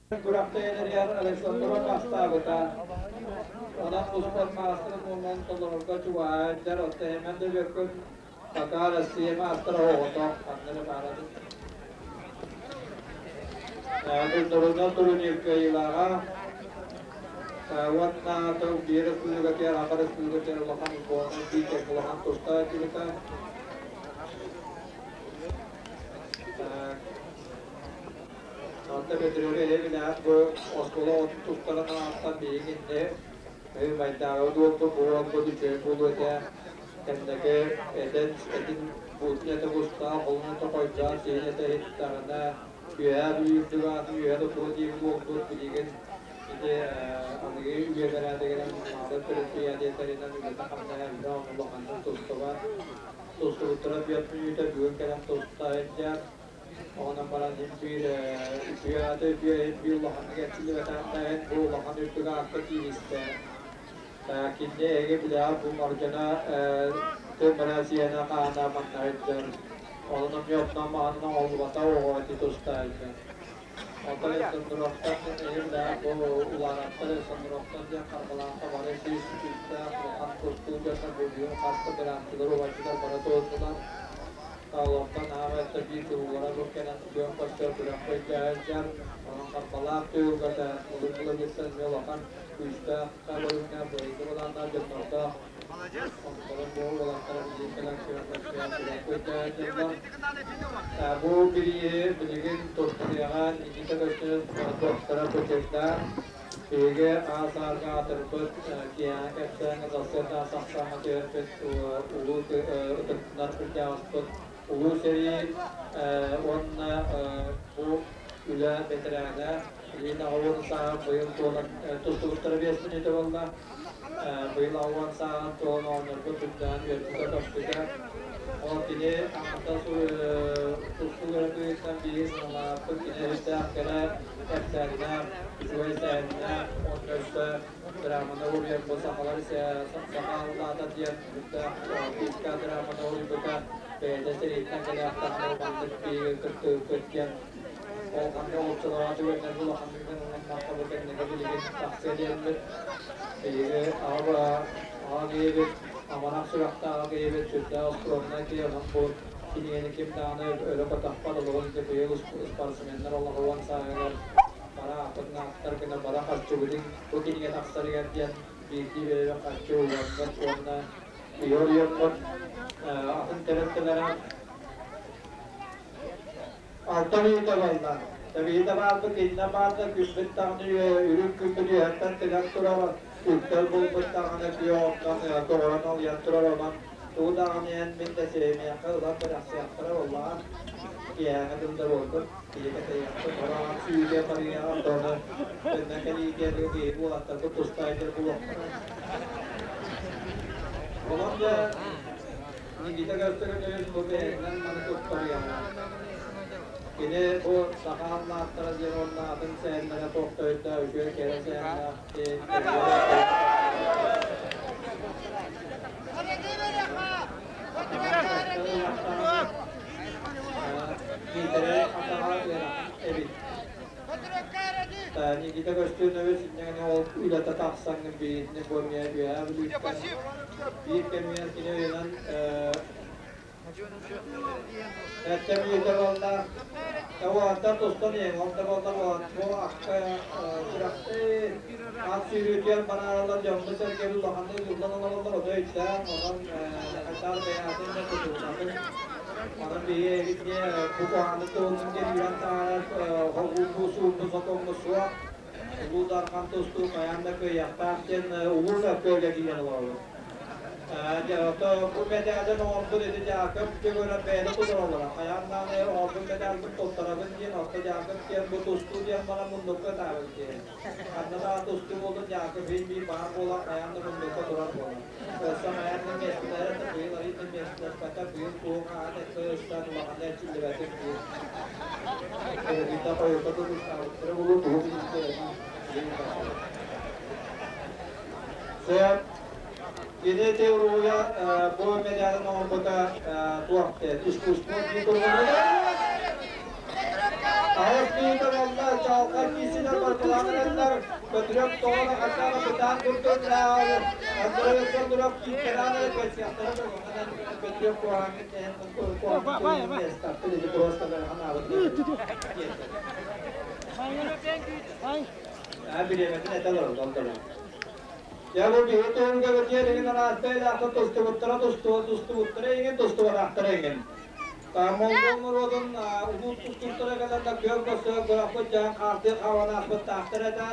Күрэхтэһиилэригэр Александров бастаабыта. Онон успуорт маастарын уонна толорорго чугаһаайдар, оттон Эмэн да бүөккүн пока Россия маастара оҕото ханна эрэ бааратын. Международный турнир кыайыылааҕа уонна тыл биир республикатыгар Аха республикатыгар улахан икона биитэр улахан тустааччыбыта. Онто Бөтүрүөбү эһэ бу оскуола отун тустарын ааттан биһиги инни майдааҕы дуолбут бу уолбут үчүгэй буолуо этэ кэнники этэн этин буутун этэ бустаах холун этэ хойдоон сиһин этэ иһиттэҕинэ үөһээ Бүлүү үрдүк аатын үөһэ тутуо диэбит уолбут билигин ити аныгы үйэ бэрээдэгинэн маалар предприятиеларынан үлэтэ-хамнаһа элбэх ону улаханнык тустубат тустубуттара түөрт мүнүүтэ бүгүн кэлэн туста сылдьар. Онон баран иһин биир үтүө аата үтүө иһин биир улаханнык эрчиллибэтэхтээһин бу улахан үрдүк аакка кииристэ. Кинини эһиги билэҕит бу Мордьана тымыра сиэнэ хаана манна сылдьар. Онон эмиэ оттон маһынан оҥоһуллубата оҕо ити туста сылдьар. Онтон Александровтан эһиги билэҕит бу Улаанаттар Александровтан диэн Харбалаахха бары сүүс күүстээх улахан тустуу дьонно бу бүгүн хас да бырааттылар убайдылар бары туһуннулар. Олортон аҕа өттө биир туруулара бу кэлэн күөн көрсөр күрэххэ илдьэ онон Харбалаах түһүлгэтэ былыр-былыргыттан эмиэ улахан күүстээх көрүҥҥэ быйылгы былааннаах дьоннордоох. Онтон бу уолаттара билигин кэлэн күөн көрсөр күрэххэ илдьэ сылдьаллар. Бу бирииһи билигин Турцияҕа Никита Көстөнүн доктора Путиннаах Биһиги аас-аарга аатырбыт, киэһэ кэпсээҥҥэ сарсыарда сахсааҥҥа түһэрбит улуу ытыктанар кырдьаҕаспыт Улуу сэрии уонна бу үлэ бэтэрээнэ Лина Оҕуон сааһын быйыл туолан тустубуттара биэс мүнүүтэ буолла. Быйыл Оҕуон сааһын туолан оҕонньорбут үрдээн үөрбүтэ-көппүтэ. Ол кини аҥардас тустуу эрэ быһыытынан биһиги сыаналаабыппыт кини өйдөөх кэрэ кэпсээннээх, үчүгэй сэһэннээх уонна өссө драманы уруйарбыт сахалар саха аллаата диэн сүрдээх күүстээх драманы уруйбута бэйэтэ сэрииттэн кэлээхтэҕинэ маннык биһиги кыттыыппыт диэн ол ханна оччолоох түгэннэр улаханнык ылыннахха бу кэнники билигин тахсыа диэммит биһиги аҕа аҕа киһибит амарах сүрэхтээх киһибит сүрдээх остуромнай киһи онон бу кинигэни ким даҕаны өрө көтөхпөт олоҕун быйыл спортсменнар олоҕуон сааһыгар бара ааппытын ааттар гына бара харчыбытын бу кинигэ тахсарыгар диэн биирдии бэйэбэ харчы угаммыт уонна уйуорйуоппут атын тэрилтэлэрэ Алтан ыйыта буолла. Тэбиһитэ баарбыт иннэ баарда күммүт даҕаны үрүҥ күммүт үөһэттэн тыган турар, үктэл булбут даҕаны күөх оттон көҕөрөн олуйан турар онон тугу даҕаны эн мин да сиримиэххэ ылан бырахсыахтара буоллаҕа. Киэһээҥи тылда буолбут, киһи кэтэйиэхпит, хороҕон сүүрүө барыаҕа онтону төннөн кэлиитиэ киһи уолаттарбыт тустаайдыр булуохтара. Онон дьэ Никита Көстөкүүнэбис бу бэйэтинэн маны туттарыаҕа. Кини бу саха аллааттара диэн уонна атын сэһэннэрэ туох да үчүгэй кэрэ сэһэннээх Миитэрэй атаҕа ыарахан эбит. Никита Көстүүнэбис инньэ ол үлэтэ тахсаҥҥын биһигини бу эмиэ Үөһээ Бүлүүттэн биир кэмигэр кини өйөнөн Эртэ мүөтэ буолла, уолаттар тустан иһэн, ол да буолла бу акка күрэхтии ат сүүрүүтүгэр барааралар дьоммут-сэргэбит улаханнык ыллан олороллор, ону өйдөөн, онон хайдах бэйэҕитин да тутуллатын. Онон биһиги эһигини бу куһаҕаннык туһуннун диэн үүрэн таһаарар хоһуурбу суурбу сокуоммут суох. Улуу Дархан тустуу хайаан да кыайыахтаах диэн улуу мөккүөргэ киирэн олоробут. Бу мэтээлин оҥорбут ити Дьаакып Дьөгүөрэ бэйэтэ тутар олорор. Хайаан даҕаны оҥорбут мэтээлбин туттарабын диэн, орто Дьаакып диэн бу тустуу диэн баран муннукка ытаабыт диэн. Ханна даҕаны тустуу буоллун Дьаакып иһин биир баар буолан хайаан да муннукка турар буолар. Өссө хайаан да миэстэлэрэ да быйыл арыый да миэстэлэспэтэ, быйыл туох аат этэ өссө улаханна эрчиллибэтим диир. Кыргыта хойукка тутустаабыттара буолуо тугу билбитэ Сөп. Кини ити уруһуйа бу мэдээлин оҥорбута туох искусство дии турбута. Аҕыс киһитэ буолла. чалка киисилер баркалааныраллар. Бөтүрөк тоҕо хасаана бытаан курдук Андрей Александров кииттерааныры кэлсиэхтэрэ Бөтүрөк куһаҥҥын просто Бириэмэтин этэ олорон. Я бу биһи туһунга бэтиэр игин араастайлаахта тустубуттара тустубуттара игин тустубатахтара игин. Монгол норуотун улуу тустууктара кэлэн да күөл көрсө көрөхпүт дьаһан хаартыы хаалан ааспыттаахтар этэ.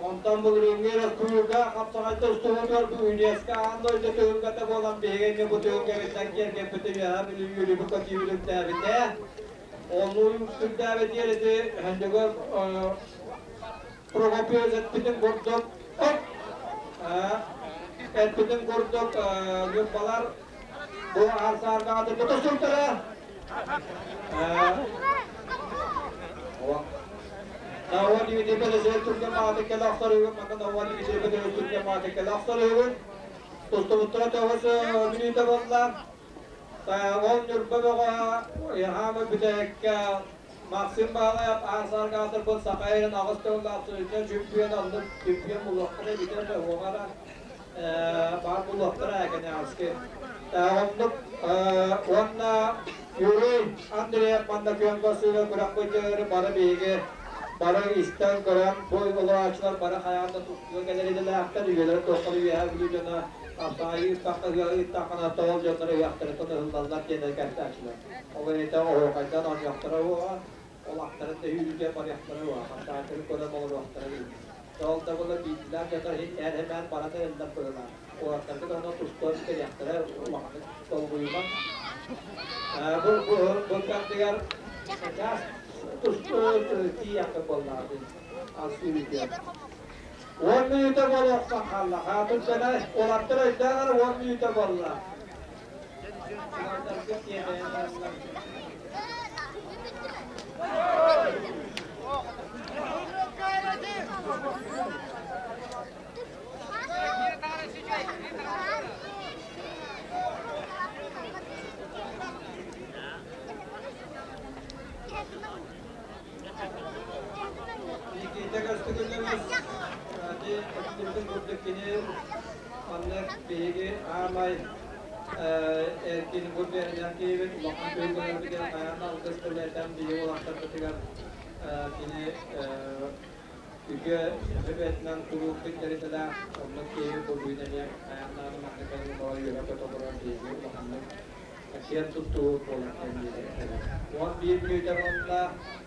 Онтон былырыыҥҥы республика хапсаҕай тустуутугар бу ЮНЕСКО аан дойду түһүлгэтэ буолан биһиги эмиэ бу түһүлгэбиттэн киэргэппитин үөһэ Бүлүү үөрүүбүт көтүүбүлүктээбитэ. Онну үрдээбит ити Хөндөгөр Прокопьев эппитин курдук эппитин курдук ньурбалар бу аар-саарга тустуктара. Науа Дмитрий Петрович түргэн мааты кэлэ охсор үгүн, манна Науа Дмитрий Петрович түргэн мааты кэлэ охсор үгүн. Тустубуттара тоҕус мүнүүтэ буолла. Ол Ньурба бөҕө Яхама бүтэһиккэ Максим Баалаев аар-саарга аатырбыт Саха сирин аҕыс тыллаах абсолютнай чемпион оннук чемпион булуохтара эбитэ да уоҕара баар булуохтара кэнэҕэски. Оннук уонна Юрий Андреев манна күөн көрсүүгэ күрэхпитигэр бары биһиги бары истэн көрөн бу олорооччулар бары хайаан да тустууга кэлэр идэлээхтэр үйэлэрэ туоххар үөһээ Бүлүү дьоно Апсаайы ыыттахха ыһыаҕы ыыттаххына тоҕол дьонноро ыһыахтарыттан ыһыллаллар диэн кэпсээччилэр. Ол иһитэ оһуохайдан оонньуохтара уоҕа, ол аттарын да үүрүүгэ барыахтара уоҕа, хапсаайтары көрөн олоруохтара дии. Ол да буоллар биирдиилээн дьоннор иһин эр эмээн баран эрэллэр быһыылаах. Уолаттаргыт онно тустуон кэлиэхтэрэ улаханнык долгуйумаҥ. Бу бу бу кардыгар чаас тустуу тиийэххэ буоллаҕа ас үүрүүтүгэр. 10 мүнүүтэ буолуохтан хаалла. Хаатын сэнэ уолаттар өйдөөн эрэ 10 мүнүүтэ буолла. Никита Көстүкүнүбүс эттибитин курдук кини маннык биһиги аамай эркин бу биэринэн киһибит улахан түһүлгэлэрбитигэр хайаан да алгыс тылы этэн биһиги уолаттарбытыгар кини үтүө сүбэтинэн куруук биллэритэлээх оннук киһи бу бүгүн эмиэ хайаан даҕаны маннык үөрэ көтө олорон биһиги улаханнык киэн туттуу буолар диэн 11 мүнүүтэ буолла.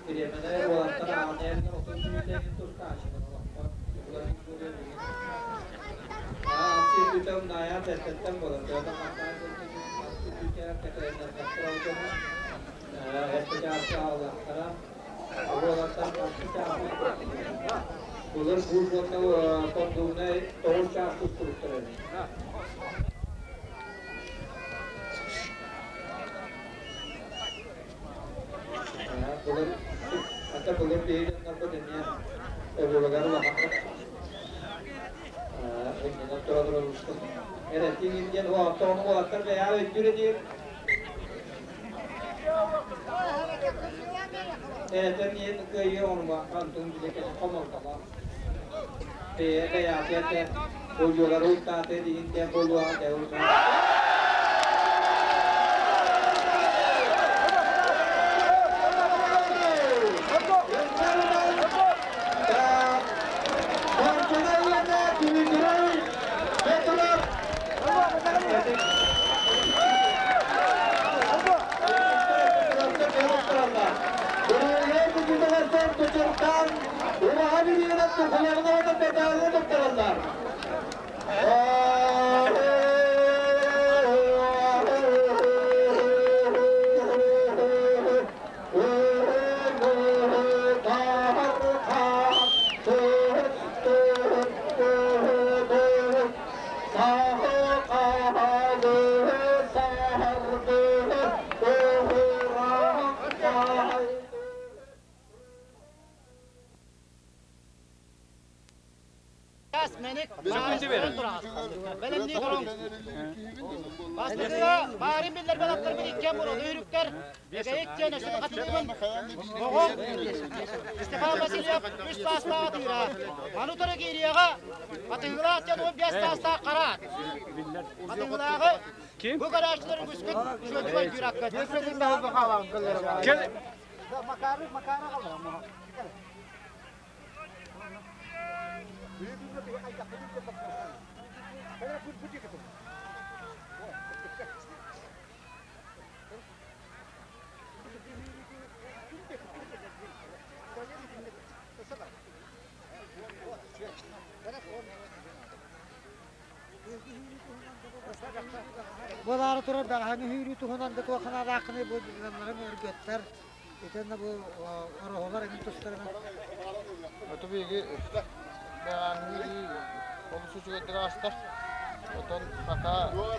Бириэмэнэ уолаттар ааҕан 30 мүнүүтэ тустааччылар олоххо. Алсы бүтэ наайаат эрдэттэн буолар. Төһө хаттаан алсы бүтэ кэтэһиннэрбэттэр ол дьону. Эрдэ чааска ааллахтара. Уолаттар алсы чаас Былыр бу уонна кондуунай 9 чаас тустубуттар эбит. Былыр, ата былыр биһиги дьоннорбут эмиэ өбүгэлэр улаханнык иннинэн тура-тура Эрэтиҥ диэн оттоҕуну уолаттар бэйэҕэ өйдүүр этигит. Эрэтэн иһин кыайыы оҥорбакка онтун билэ кэлин хомолтолоох. Бэйэ бэйэҕэ этэ, болдьуолары уктааты диин диэн буолуоҕа дьэ Мэник, Баарыс тураҕас. Бэлэмнии туруҥ. Бастакыга баарын биллэрбэт аттарбыт иккиэн буруоду үрүктэр. Эгэйик диэн өссө хатылыыбын. Оҕом Степан Васильев үс саастаах атыыра. Аны утары киириэҕэ Атыылаах диэн 15 саастаах хараат. Атыылааҕы бу көрөөччүлэр үгүскүт үчүгэйдик өйдүүр аккыт. Макары, Макары Буолаары турар бэҕэһээҥҥи үүрүү туһунан да туох санаалааххыный бу дьоннорун өргөттөр итиэннэ бу ороһулар эҥин тустарынан Оту биһиги бэҕэһээҥҥи үүрүү олус үчүгэйдик ааста. Отон пока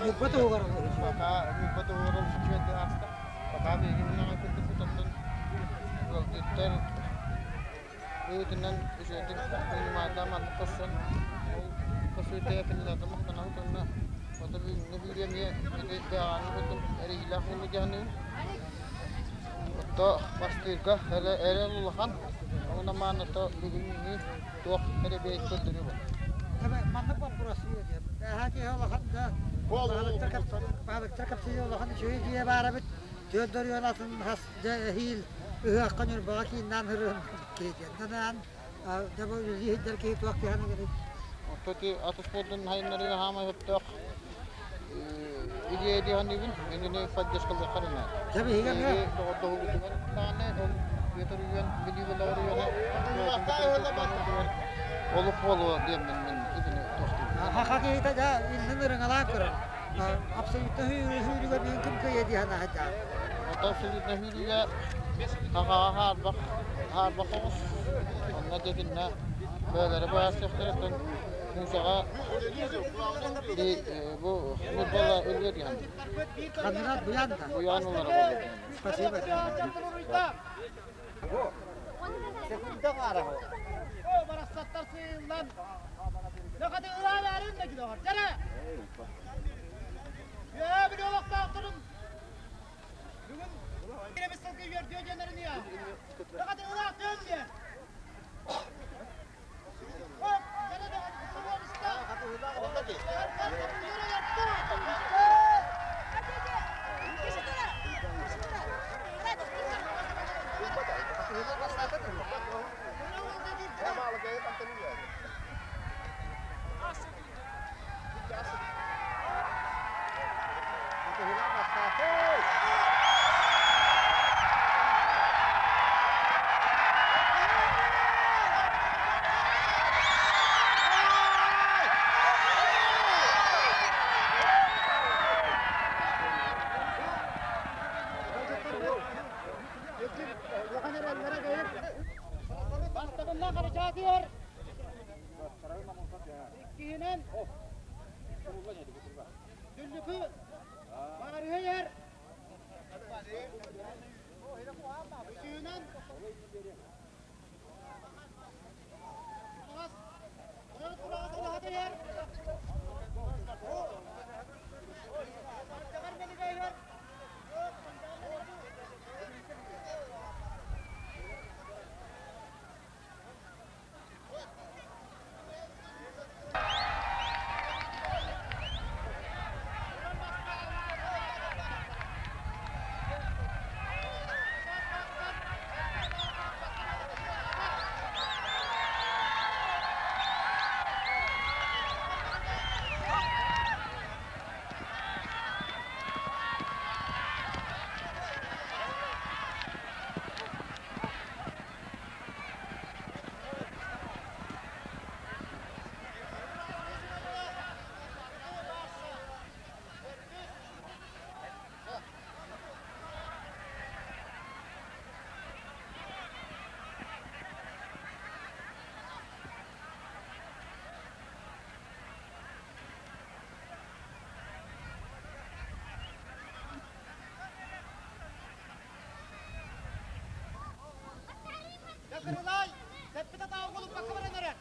Ньурба туһугар пока Ньурба туһугар олус үчүгэйдик ааста. Пока биһиги мунньаҕа курдукпут онтон ыалдьыттар Быһыытынан үчүгэйдик принимайдаан маннык көрсөн, ол көрсүбүттэрэ кинилэргэ махтанабыт уонна ото бүгүҥҥү бүүрү эмиэ ити бэҕэһээҥҥи курдук эрийиилээх буолла диэхинибин. Отто бастыырга эрэ эрэл улахан, онон маан ото бүгүҥҥү туох эрэбиэй көрдөрүү буолла. Маннык боппуруос диэн. Бэҕэһээ киһи улахан да баһылыктар кэпсиир улахан үчүгэй дьиэ баар эбит. Түөрт дөрүөн атын хас дьэ эһиил ыһыахха Ньурбаҕа кииннээн ырыам киһи диэн. Танаан дьэ бу үлэлии сылдьар киһи туох киһи гынай? Оттон ити ат спордун хайыннарыыга хаамай сөптөөх идея дии саныыбын. Иннини поддержкалыахха эрэ наада. Дьэ биһиги эмиэ Доҕордоһуубутугар даҕаны ол Петр Үйэн Бүлүү бөлөҕөр үйэҕэ олук буолуо диэммин мин итини тохтуубун. Хаха киһитэ дьэ иннин ырыҥалаан көрөр. Абсолютно сүүрүүгэ биир ким кыайа дии санаһыдьаан. Оттон абсолютно сүүрүүгэ хахаҕа хаарбах хаарбах оҕус. Онно дьэтиннэ бэйэлэрэ быһаарсыахтара Мусаҕа бу Ньурбала өлүөр диэн. Ханныгар Буян да? Буян улара буолуо. Спасибо. Секунда хаара. Барахсаттар сыыллан. Лөкөтү ылаалаарын да гидоҕор. Дьэрэ! Үөһээ Бүлүү олохтоохторун бүгүн кирэбис сылгы үөрдүө диэннэрин ыйа. Лөкөтү ылаахтыан диэн. Бастакыннан Харачаатыгар иккиһинэн Дүллүкү Баарыһыйар үсүһүнэн Дьэ, Кырылай, тэппит атааҕы голубкакка баран эрэр.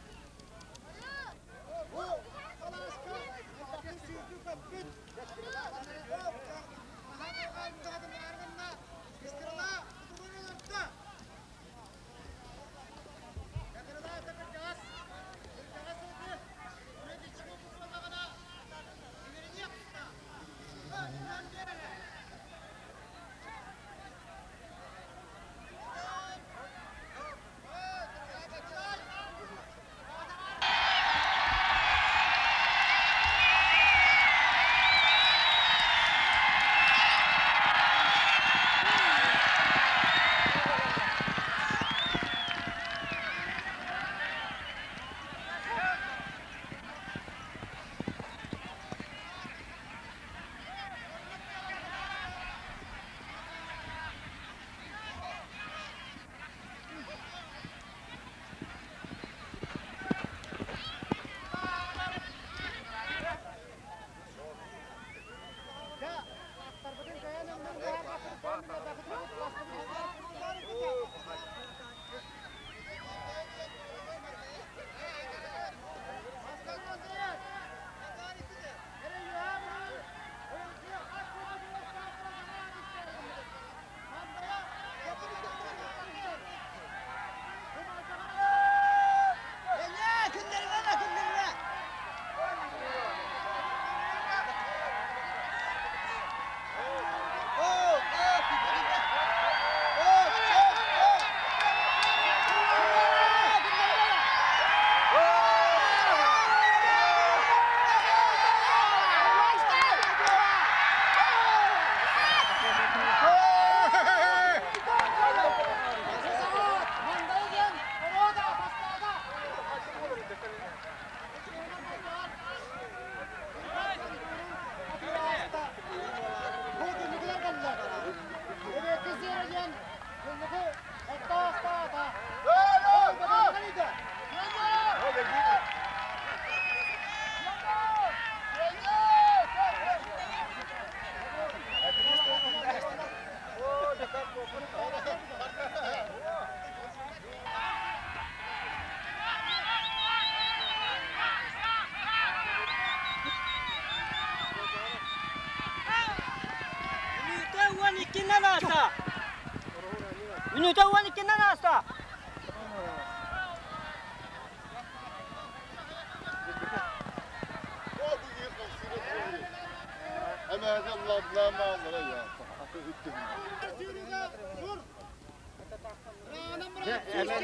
Минута 12-нен ааста.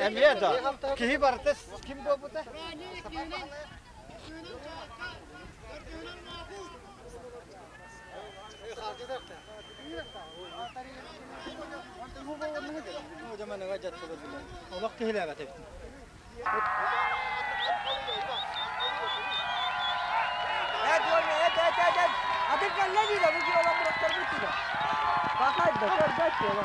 Эмиэ да. Киһи барыта ким буолбута? Олох киһилээбэт эбит. Эт, эт, эт, эт. Атын кэллэ диде, бу жолан бұраттар бүттү. Бақайды, көрбөт жолы.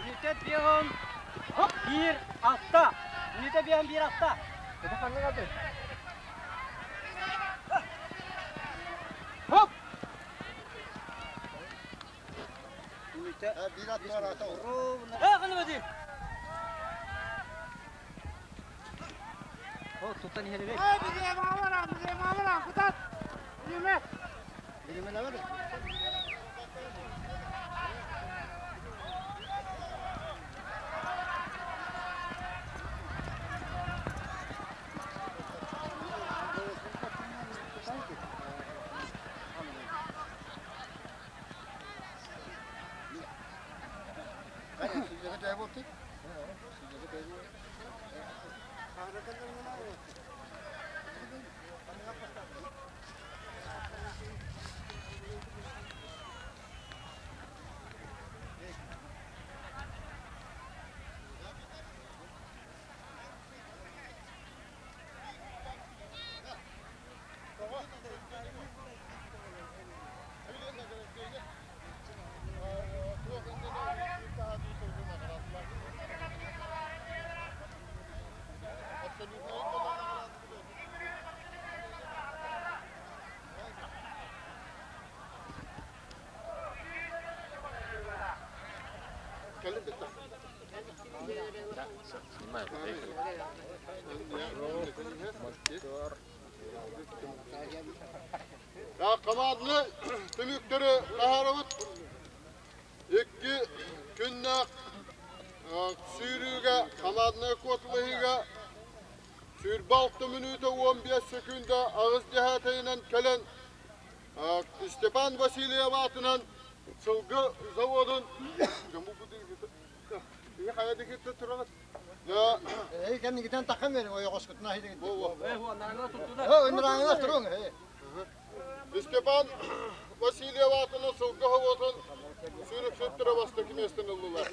Минутет бегом bir altta. Минута бегом bir altta. Хоп! Bir at var ata. Ровно. Э, қаны О, туттан иһэлибек. Команданы түмүктэри таһаарабыт. Икки күннээх сүүрүүгэ команднай куоталаһыыга 26 мүнүүтэ 15 секунда аҕыс дьаһаатайынан кэлэн Степан Васильев аатынан сылгы заводун Эй, кэннигитэн таххан бериҥ, ойоҕоскутун аһыйдыгыт. Ынырааҥына туруҥ. Степан Васильев аатынан сылгы заводун сүүрүксүттэрэ бастакы миэстэни ыллылар.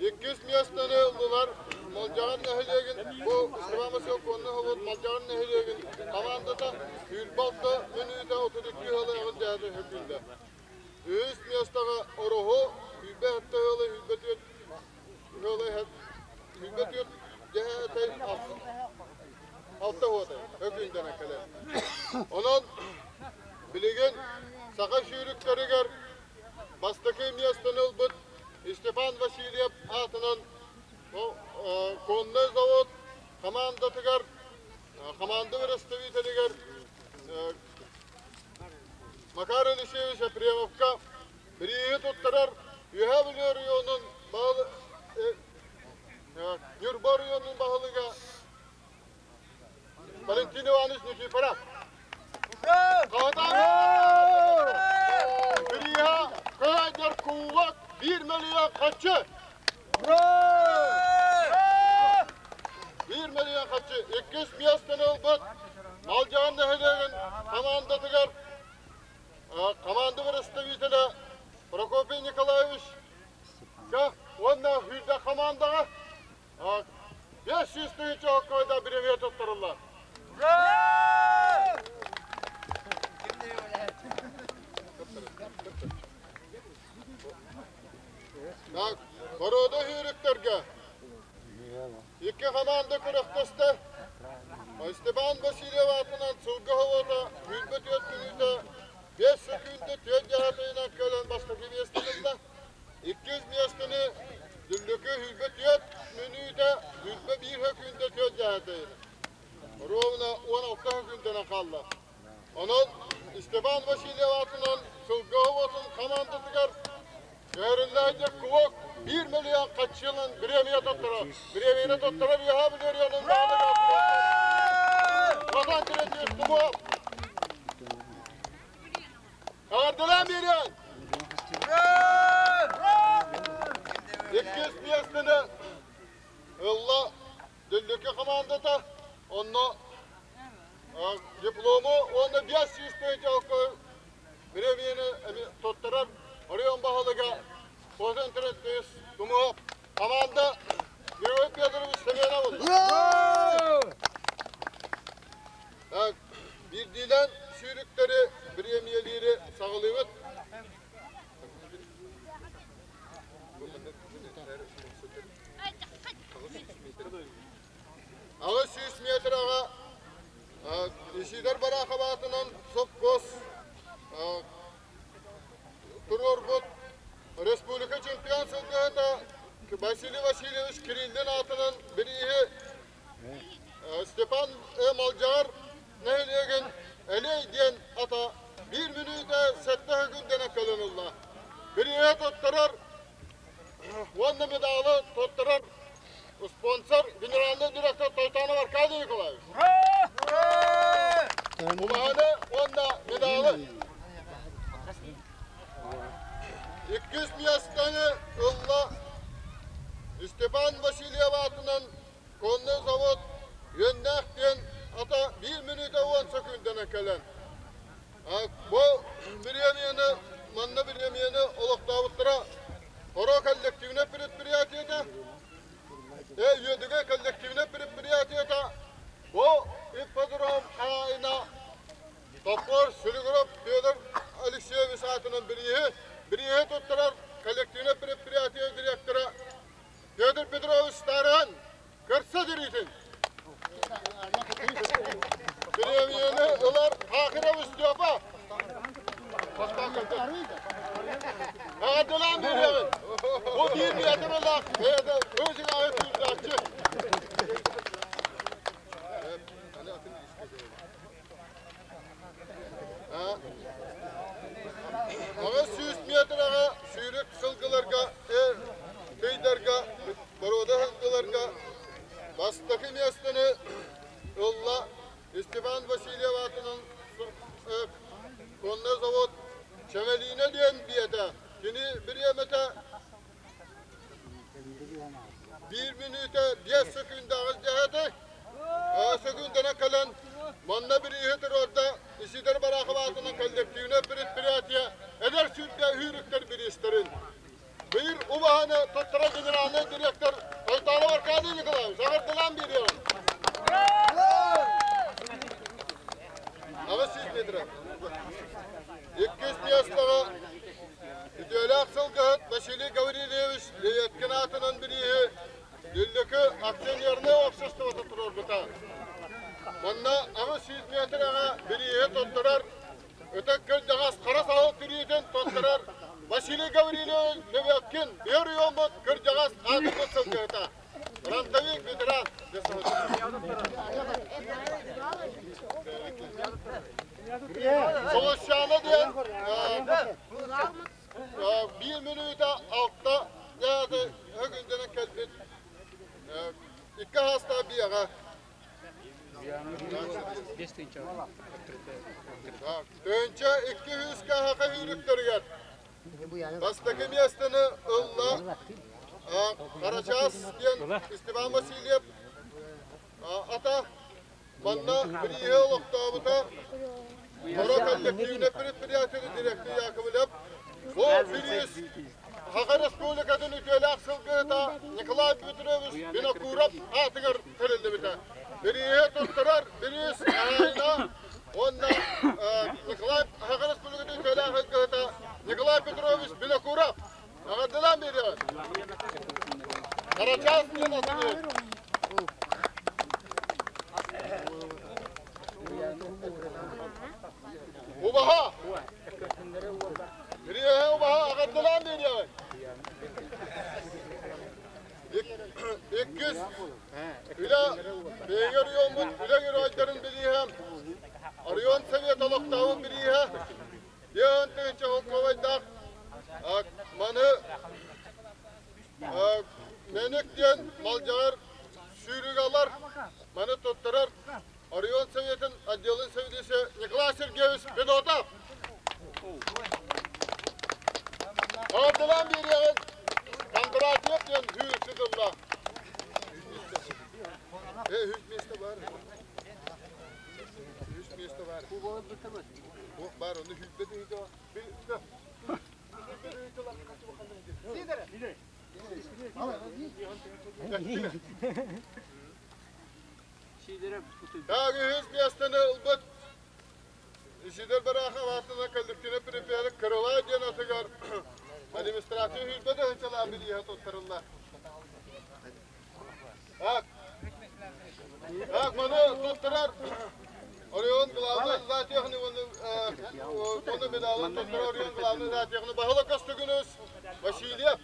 Иккис миэстэни ыллылар Малдьаҕар нэһилиэгин бу Степан Васильев конный завод Малдьаҕар нэһилиэгин командата 26 мүнүүтэ 32 ыалы аҕыс дьаһата хөкүндэ. Үһүс миэстэҕэ Ороһу 27 ыалы 24 ыалы 24 дьэһээтэй алта уотай өкүндэнэ кэлэр. Онон билигин саха сүүрүктэригэр бастакы миэстэни ылбыт Степан Васильев аатынан конный завод командатыгар команда представителигэр Макар Елисеевич Ефремовка бирииһи туттарар Үөһээ Бүлүү оройуонун Ньурба оройуонун баһылыга Валентин Иванович Никифоров. Бирииһэ кыайдар кубок 1 миллион харчы. 1 миллион харчы. Иккис миэстэни ылбыт Малдьаҕар нэһилиэгин командатыгар команда представителэ Прокопий Николаевич уонна Хүрдэ командаҕа 500 тыһыынча оккойда бириэмийэ туттарыллар. Так, Борода сүүрүктэргэ икки команда күрэхтэстэ. Степан Васильев аатынан сылгы оҕото 24 күнүтэ 5 секунда 4 дьаһатыйынан кэлэн бастакы миэстэни ылла. Иккис миэстэни Дүллүкү 24 мүнүүтэ 21 секунда 4 дьаһатыйына. Ровно 16 секундынан хаалла. Онон Степан Васильев аатынан сылгы оҕотун командатыгар Көһөрүллээдьэ кубок 1 миллион хаччылын премия туттарар. Премияны туттарар Үөһээ Бүлүү районун баһылыга Ватан Терентьевич Тумов. Эҕэрдэлээн биэриэн! Иккис миэстэни ылла Дүллүкү командата. Онно диплому уонна 500 тыһыынча Бириэмийэни туттарар оройуон баһылыга Козын Трентис Тумуһов команда Григорий Петрович Семенов. Так, биирдиилээн сүүрүктэри бириэмийэлиири саҕалыыбыт. 800 метраҕа Исидор Барахов аатынан сопхуос туруорбут республика чемпион сылгыһыта Василий Васильевич Кириллин аатынан бирииһи Степан Малдьаҕар нэһилиэгин Элей диэн ата биир мүнүүтэ сэттэ күндэнэ кэлэн ылла. Бирииһи туттарар уонна медалы туттарар Спонсор генеральный директор Тойтанов Аркадий Николаевич. Убаһаны уонна медалы. Иккис миэстэни ылла Степан Васильев аатынан конный завод Үөннээх диэн ат Ата биир мүнүүтэ уон сөкүүндэнэн кэлэн. Бу бириэмийэни, манна бириэмийэни олохтообуттара Хоро коллективнай предприятиета, Үөдүгэй коллективнай предприятиета, бу ипподром хаайына Топпор Сүлүгүров Федор Алексеевич аатынан бирииһи, бирииһи туттарар коллективнай предприятие директора Федор Петрович Старыгин көрсө дириитин. Премияны ылар Хакыров Степа. Эҕэрдэлээн биэриэҕин. Бу биир метр ылаах бэйэтэ өзүн аайы күүрдээччи. 800 метраҕа сүүрүк сылгыларга, тыйдарга, боруода сылгыларга бастакы миэстэни ылла Степан Васильев аатынан конный завод Чэҥэлиинэ диэн биэтэ. Кини бириэмэтэ биир мүнүүтэ биэс сөкүүндэ дэһэтэй. Сөкүүндэнэн кэлэн манна бирииһи туруорда Исидор Барахов аатынан коллективнай предприятие эдэр сүүрдэ үүрүктэр бириистэрин. Быйыл убаһаны туттара генеральный директор Айталов Аркадий Николаевич аҕырдылаан биэриэҕин. 800 метр. Иккис миэстэҕэ үтүөлээх сылгыһыт Василий Гаврильевич Леветкин аатынан бирииһи Дүллүкү акционернай обществота туруорбута. Манна 800 метрэҕэ бирииһи туттарар Ытык кырдьаҕас хара саһыл тириитин туттарар Василий Гаврильевич Леветкин биир уйуммут кырдьаҕас аатырбыт сылгыһыта. Фронтовик ветеран. Солощана диэн биир мүнүүтэ алта дьааты өгүндэнэн кэлбит икки хаастаах биэҕэ. Тыһыынча икки сүүскэ хаха үүрүктэригэр бастакы миэстэни ылла Харачаас диэн Степан Васильев ата манна бирииһи олохтообута Хоро коллективнай предприятие директор Яковлев бу бириис Саха Республикатын үтүөлээх сылгыһыта Николай Петрович Винокуров аатыгар тэриллибитэ. Бирииһи туттарар бириис хаһаайына уонна Николай Саха Республикатын үтүөлээх сылгыһыта Николай Петрович Винокуров. Эҕэрдэлээн биэриэҕин. Харачаас диэн атыгы. Убаһа! Бириэһэ убаһа эҕэрдэлээн биэриэҕиҥ. Иккис үлэ биһиги оройуоммут үлэ геройдарын бирииһэ оройуон совет олохтооҕун бирииһэ диэн тыһыынча солкуобайдаах маны Мэник диэн Малдьаҕар сүүрүк маны туттарар Оройуон Советын отделын сэбиэдиссэйэ Николай Сергеевич Федотов. Аҕырдылаан биэриэҕин Кондратьев диэн үүрүкчү тыллаах. Үс миэстэ баар. Үс миэстэ баар. Туох баар, ону сүүрбэ тыһыынча. Так, үһүс миэстэни ылбыт Исидор Барахов аатынан коллективнай предприятие Крыла диэн атыгар администрация сүүрбэ тыһыынчалаах бирииһэ туттарыллар. Так, так, маны туттарар Орион главный зоотехник уонна медалын туттарар Орион главный зоотехник Баһылык Костыгыныс Васильев.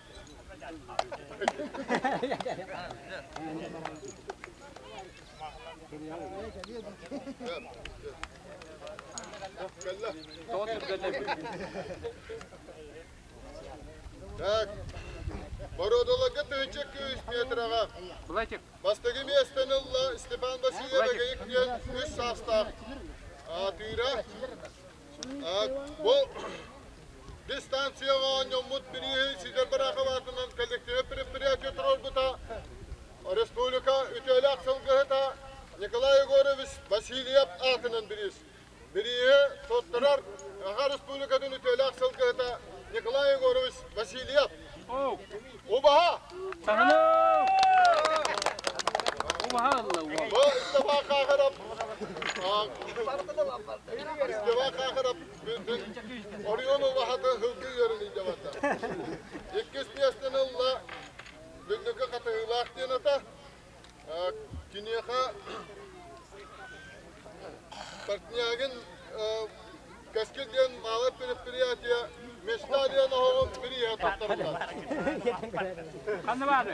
Так, Бородуларга тыһыынча күүс метраҕа бастакы миэстэни ылла Степан Васильев Эгейик диэн үс саастаах атыыра. Бу дистанцияҕа оонньоммут бирииһи Сидор Барахов аатынан коллективнай предприятие туруорбута республика үтүөлээх сылгыһыта Николай Егорович Васильев. Бу Истаба Кахарап Истаба Кахарап бүтүн Орион убаһатын һылгы үөрүн илдьэ Иккис миэстэни ылла Дүллүкү Хатыһыылаах диэн ата. Киниэхэ Портнягин Кэскил диэн малое предприятие Мечта диэн оһоҕун бирииһэ туттарыллар. Ханна баары?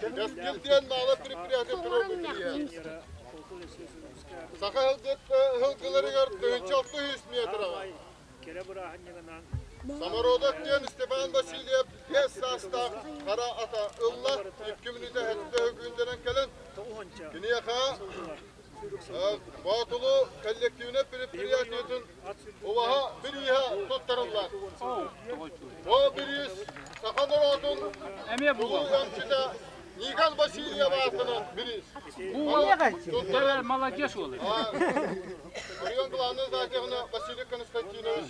Кэскил диэн малое предприятие туруорбут бирииһэ. Саха һылгыларыгар 1600 метраҕа Самородок диэн Степан Васильев биэс саастаах хара ата ылла, икки мүнүүтэ сэттэ күндэнэн кэлэн, киниэхэ Боотулу коллективнай предприятиетын убаһа бирииһэ туттарыллар. Бу бириис саха норуотун улуу эмчитэ Никон Васильев аатынан бириис. Молодец уол. Район главный затягна Василий Константинович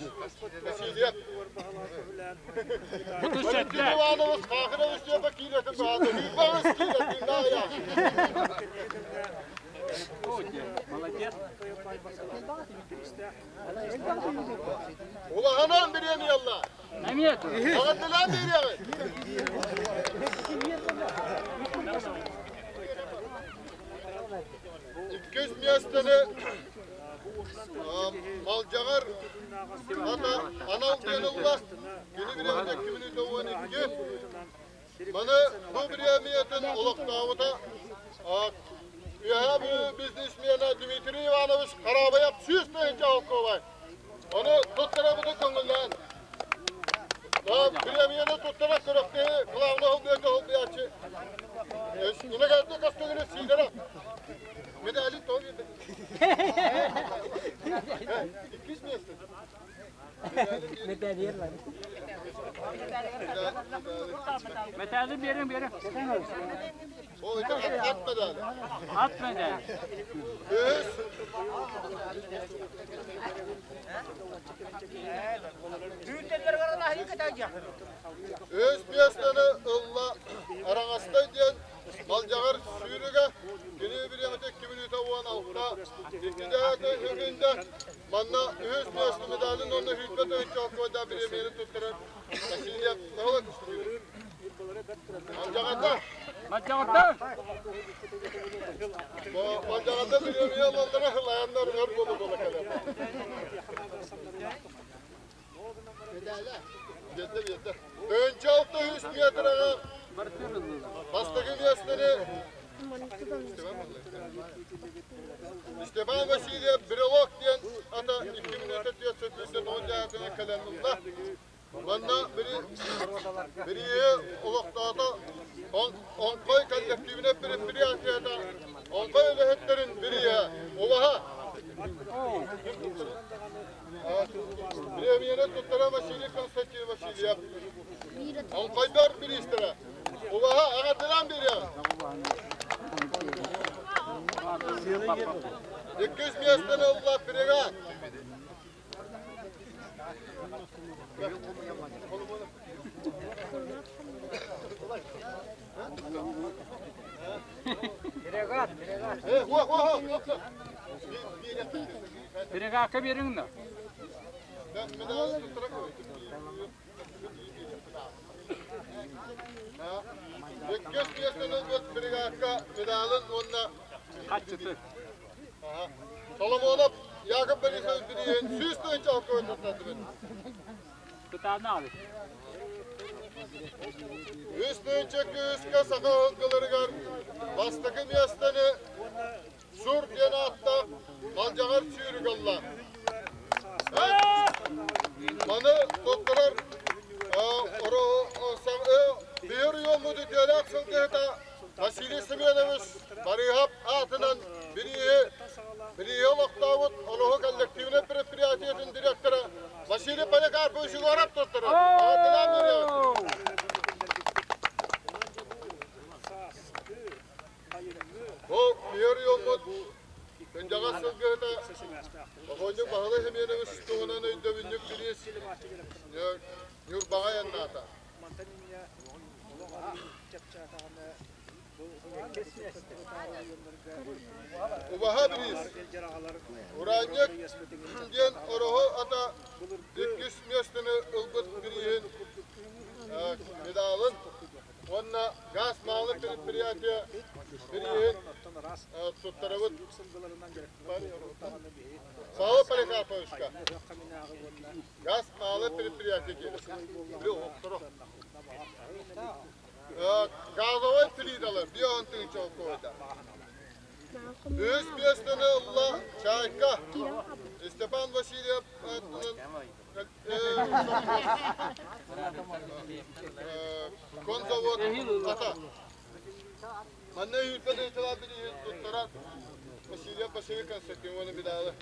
Васильев. Валентин Иванович Хахырович диэпэ киилэтин баҕата. Хүйбэҕис киилэтин даа Молодец. Улаханан бириэмийэллэ. Эмиэ. Аҕаттылаан бириэҕит. Иккис миэстэни Малдьаҕар ата анал диэн ылла. Кини бириэмэтэ 2 мүнүүтэ 12. Маны бу бириэмийэтин олохтообута Үөһээ Бүлүү бизнесмена Дмитрий Иванович Хараабайап 100 тыһыынча холкуобай. Ону туттарабыты көҥүллээн. Бириэмийэни туттара күрэхтэһии главный холбуйаччы холбуйааччы Иногерди көстүгүнү Сидоров. Медали то Иккис место. Металли берин берин. Ол ити ат медали. Ат медали. Үс. Үс миэстэни ылла Араҥастай диэн Малдьаҕар сүүрүгэ кини бириэмэтэ 2 мүнүүтэ 16 иккидэһэ үһүндэ манна үһүс миэстэ медалын уонна сүүрбэ тыһыынча алкуойдаах бириэмийэни туттарар Васильев Наһылык Малдьаҕарда Малдьаҕарда Малдьаҕарда бириэмийэ ылаллара ылааннар өр буола буола кэлэр. Биэрдэ биэрдэ. Тыһыынча 600 метраҕа бастакы миэстэни Степан Васильев Брелок диэн ата 2 мүнүүтэ 449 дьаһатыгар кэлэн ылла. Манна бирииһи олохтоото Оҥхой коллективнай предприятиета Оҥхой үлэһиттэрин бирииһэ Улаһа Премияны туттара Василий Константин Васильев. Оҥхойдор бириистэрэ. Улаһа аҕардылаан биэриэҕин. Иккис миэстэни ылла Переган. Перегакка бериҥ да. Иккис миэстэни ылбыт бригадка медалын уонна Хаччыты. Соломонов Яков Борисович бирииһин 100 тыһыынча алкоголь туттардыбыт. Кытааннаҕы. Үс тыһыынча күүскэ саха ыһылгыларыгар бастакы миэстэни Сур диэн ааттаах Малдьаҕар сүүрүк ылла. Маны туттарар биир уйуоммут үтүөлээх сылгыһыта Василий Семенович Барыыһап аатынан бирииһи бирииһи олохтообут Олоһу коллективнай предприятиетын директора Василий Поликарпович Егоров туттарар. Бу биир уйуоммут Күндэҕэс сылгыһыта Охонньук Баһылай Семенович туһунан өйдөбүнньүк. бириис Ньурбаҕа айаннаата. Убаһа бириис Ураанньык диэн ороһу ата иккис миэстэни ылбыт бирииһин медалын уонна газ маалы предприятие бирииһин туттарабыт. Саала Поликарповичка газ маалы предприятие киирэр. Газовай плиталар бион тыынча холкуойда. Үс миэстэни ылла Чайка Степан Васильев аатынан конзавод ата. Манна үүрбэ дойдулар билиһин туттарар Васильев Василий Константиновны медалы.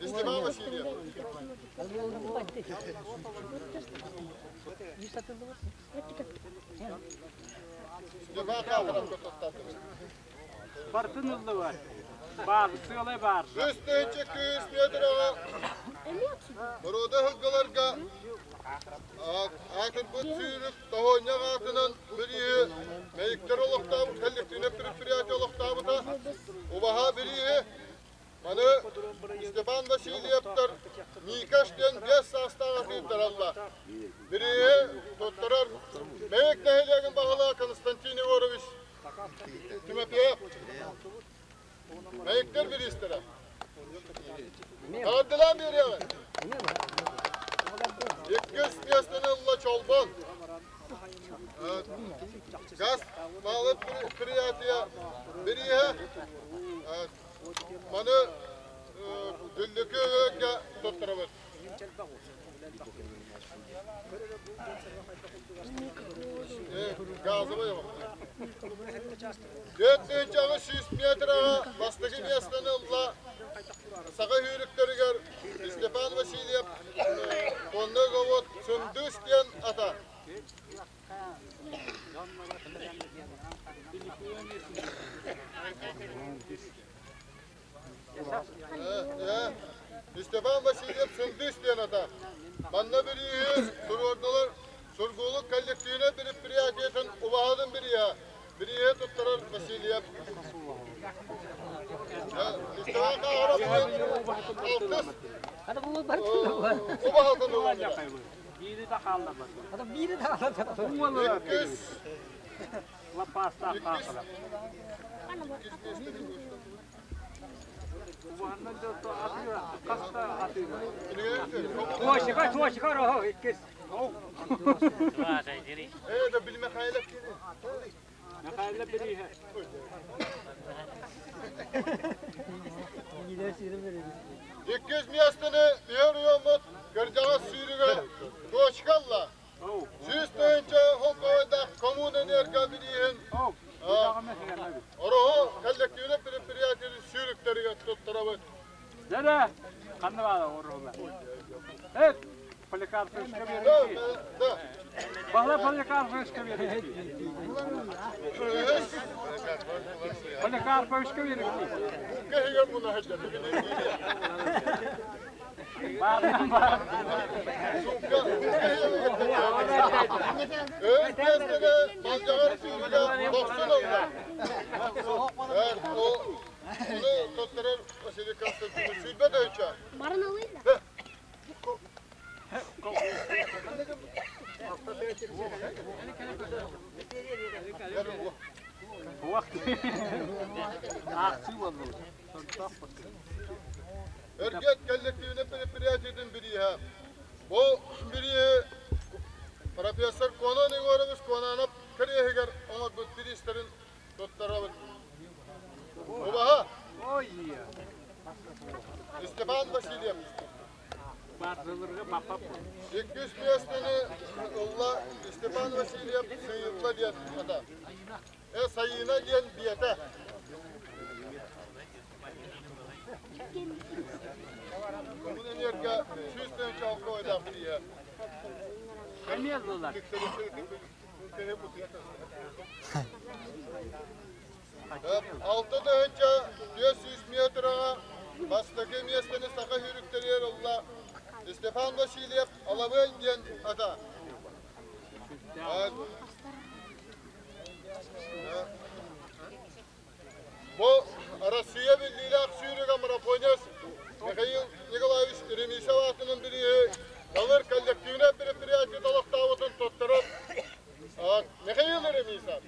Степан Васильев. Бартын ыллыбар. Бар, сыалай бар. Үс тыһыынча күүс метраҕа Боруода сылгыларга аатырбыт сүүрүк Тоһуонньах аатынан бирииһи Мэйиктэр олохтообут коллективнай предприятие олохтообута. Убаһа бирииһи Маны Степан Васильевтар Никаш диэн биэс саастаах атыырдараллар. Бирииһи туттарар Мэйик нэһилиэгин баһылыга Константин Егорович Тимофеев. Мэйиктэр бириистэрэ. Таҕардылаан биэриэҕин. Иккис миэстэни ылла Чолбон. Газ малый предприятие бирииһэ Маны Дүллүкү өйгө туттарабыт. Газовый 4 сүүс метраҕа бастакы миэстэни ылла саха сүүрүктэригэр Степан Васильев конный завод Сындыыс диэн ата. Степан Васильев Сындыыс диэн ата. Манна бирииһи туруордулар Сургуулук коллективнай предприятиетын убаһатын бирииһэ. Бирииһи туттарар Васильев. Степан Кахаров алтыс убаһатын ылар. Биири да хаалларбат. Биири да хаалларбат. Иккис. Лапаастаах хааллар. Хаста атыыра. Туошика, туошика, рохо, иккис. Это бил Михайлов. Михайлов бирииһэ. Иккис миэстэни биһэр уйаммыт кырдьаҕас сүүрүгэ Точка ылла. 100 тыһыынча холкуойдаах Коммунэнерго бирииһин Ороһу коллективнай предприятиетин сүүрүктэригэр туттарабыт. Дere, ханна баара ороһула. Эт, Поликарповичка биэрики. Да. Баһыла Поликарповичка биэрики. Поликарповичка биэрики. Кэһигэр муна сылдьар. Баарынан баар. Үс миэстэни Малдьаҕар сүүрүгэ Дохсун ылла. Ону туттарар Василий Константинович сүүрбэ тыһыынча. Барын алыйда. Вакыт. Ахсы болду. Өргөт коллективнай предприятиетын бирииһэ. Бу бирииһи профессор Конон Егорович Конанов кэриэһигэр оҥорбут бириистэрин туттарабыт. Убаһа Ой. Степан Васильев. Бардылырга бапап. Иккис миэстэни ылла Степан Васильев Сыйылла диэн ата. Сайына диэн биэтэ. Коммунэнерго 100 тыһыынча алкоголь бирииһэ. Кемезлылар. 6 тыһыынча 500 метраҕа бастакы миэстэни саха сүүрүктэригэр ылла Степан Степан Васильев Алабыай диэн ата. Бу Россия биллиилээх сүүрүгэ марафонец Михаил Николаевич Ремисов аатынан бирииһи Далыр коллективнай предприятие олохтообутун туттарар Михаил Ремисов.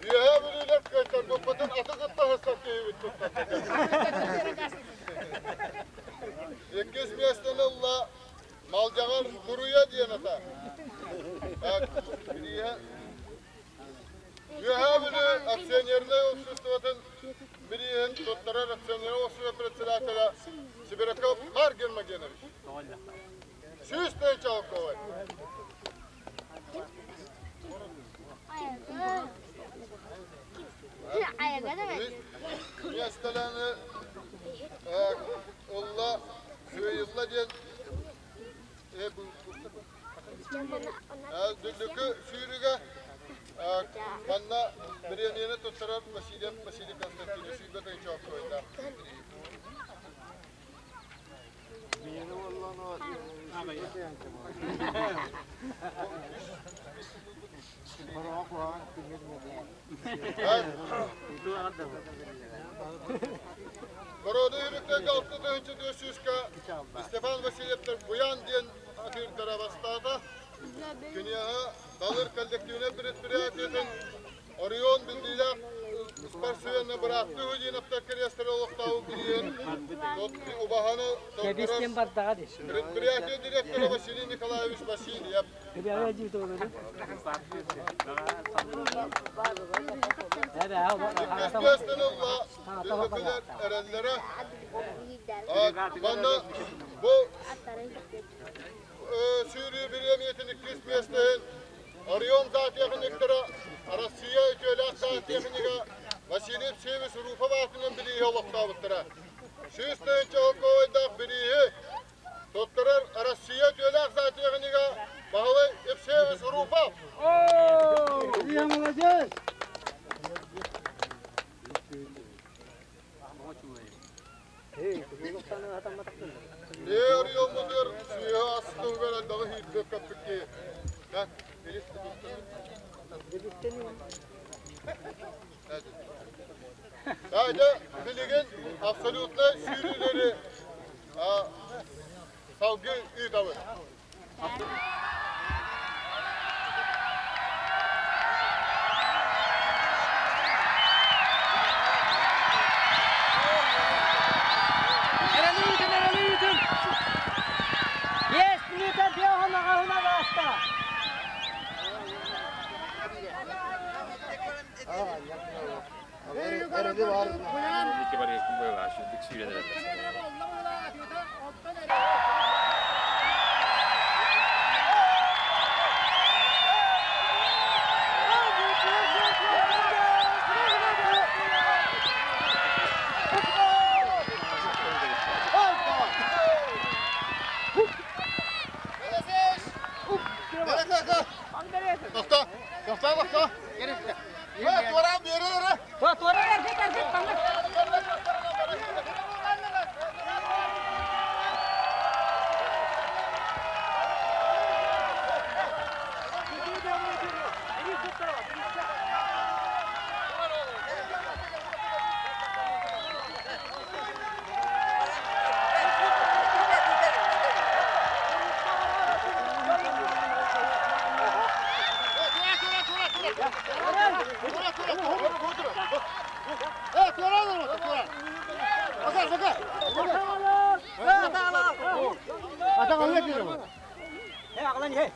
Үөһээ Бүлүүлэр кыайтарбыппытын аты кытта сыстар киһибит туттар. Иккис миэстэни ылла Малдьаҕар Туруйа диэн ата. Бирииһэ Үөһээ Бүлүү акционернай обществотын бирииһин туттарар акционернай общество председателя Сибиряков Марк Гермогенович. 100 тыһыынча алкоголь. Миэстэлэни ылла, сыыйылла диэн Дүллүкү сүүрүгэ манна бириэмийэни туттарар Васильев Василий Константинович сүүрбэ тыһыынча алкоголь. Бороду үрүктэргэ 6 400-ка Степан Васильевтар Буян диэн атыырдара бастаата. Киниэхэ Далыр коллективнай предприятиетын Орион биллиилээх спортсмены бырааттыы Худиновтар кириэстэрэ олохтообут бирииһин убаһаны туттарар предприятие директора Василий Николаевич Васильев. Иккис миэстэни ылла Дүллүкүлэр эрэллэрэ. Манна бу сүүрүү бириэмийэтин иккис миэстэтин Орион зоотехниктара Россия үтүөлээх зоотехнига Василий Евсеевич Руфов аатынан бирииһи олохтообуттара. 100 тыһыынча солкуобайдаах бирииһи туттарар Россия үтүөлээх зоотехнига Баһылай Евсеевич Руфов. Илья, молодец! Эр йоммутугар сүөһү астыгар элбэҕи иирбэт көппүкки. Билис. Дьэ, билигин абсолютнай сүүрүүлэри салгыы ыытабыт. Эрэлиитин, эрэлиитин! 5 мүнүүтэ биэһин аҕыһына ааста. Ики барыга кубайла, шүрдүк сүүрен. Тоқта, тоқта, тоқта. Э, туора бері ері. Туора эргит, эргит, паңыр. Э, туора, туора. Bakar, bakar. Atan alıyor diyorum. He, ағылан, he.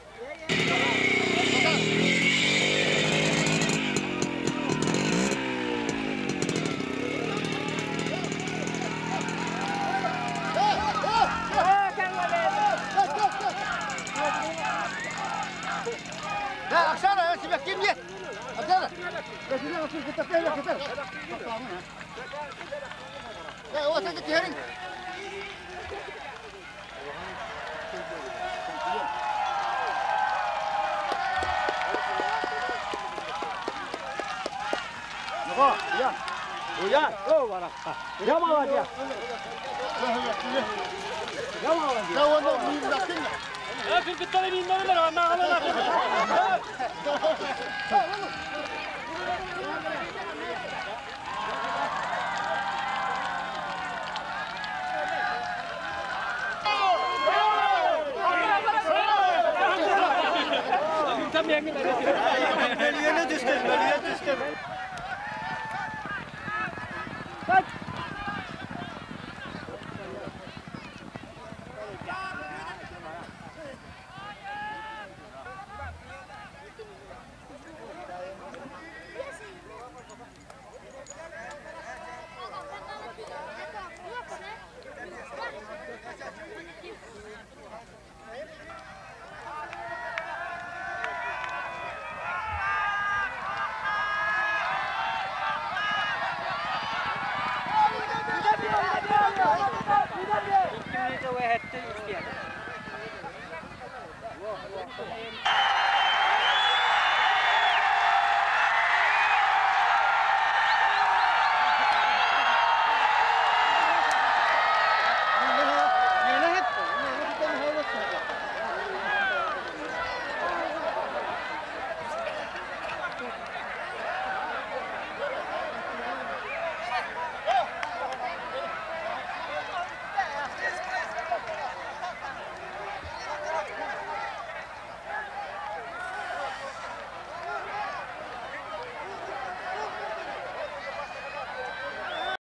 لا أكسرة يا سيبك كيف أكسرة. لا، هو سيدي تهرين. Ya. Уя, о, барахта. Я молодец. Я молодец. Я оны миңнәкин. Я кыргыттары миннәреләр, ана алана. Бөлүөнө түстүм, бөлүөнө түстүм.